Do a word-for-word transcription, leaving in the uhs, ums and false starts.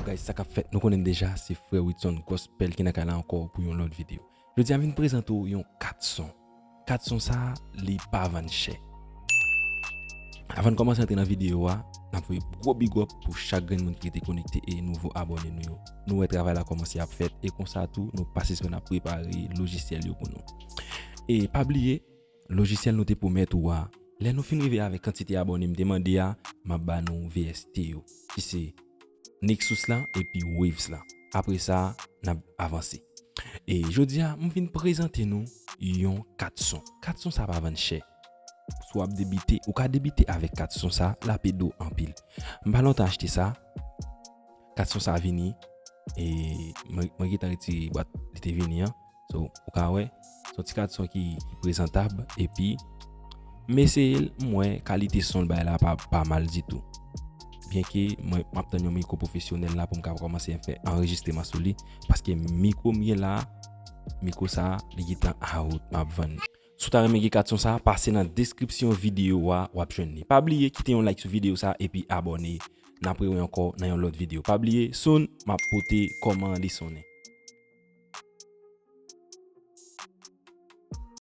Guys, sa k ap fèt, nou konnen deja, se frè Witson Gospel ki nan kay la ankò pou yon lòt videyo. Jodi a m vin prezante w yon kat son. Kat son sa, li pa vann chè. Avan n kòmanse antre nan videyo a, n ap voye gwo big up pou chak grenn moun ki rete konekte e nouvo abòne nou yo. Nou wè travay la kòmanse ap fèt e konsa tou, nou pa sispann ap prepare lojisyèl yo pou nou. E pa bliye, lojisyèl nou te pwomèt ou a, lè nou fin rive avèk kantite abòne m te mande a, m ap ba nou V S T yo, ki se Nexus la epi Waves la. Apre sa, n ap avanse. E jodi a, m vin prezante nou yon kat son. Kat son sa pa vann chè. Si w ap debite, ou ka debite avèk kat son sa, l ap ede w anpil. M pa lontan achte sa. Kat son sa vini, e mwen, mwen gentan retire bwat li te vini an. So, ou ka wè, se yon ti kat son ki, ki prezantab, epi m eseye l, m wè kalite son l bay la pa, pa mal ditou. Byenke mwen, m ap tann yon mikwo pwofesyonèl la pou m ka kòmanse fè anrejistreman sou li, paske mikwo m gen la, mikwo sa, li gentan out, m ap vann. Si w ta renmen gen kat son sa, pase nan deskripsyon videyo a, w ap jwenn li. Pa bliye kite yon like sou videyo sa epi abòne. N ap rewè ankò nan yon lòt videyo. Pa bliye, soon, m ap pote kòman li sonnen.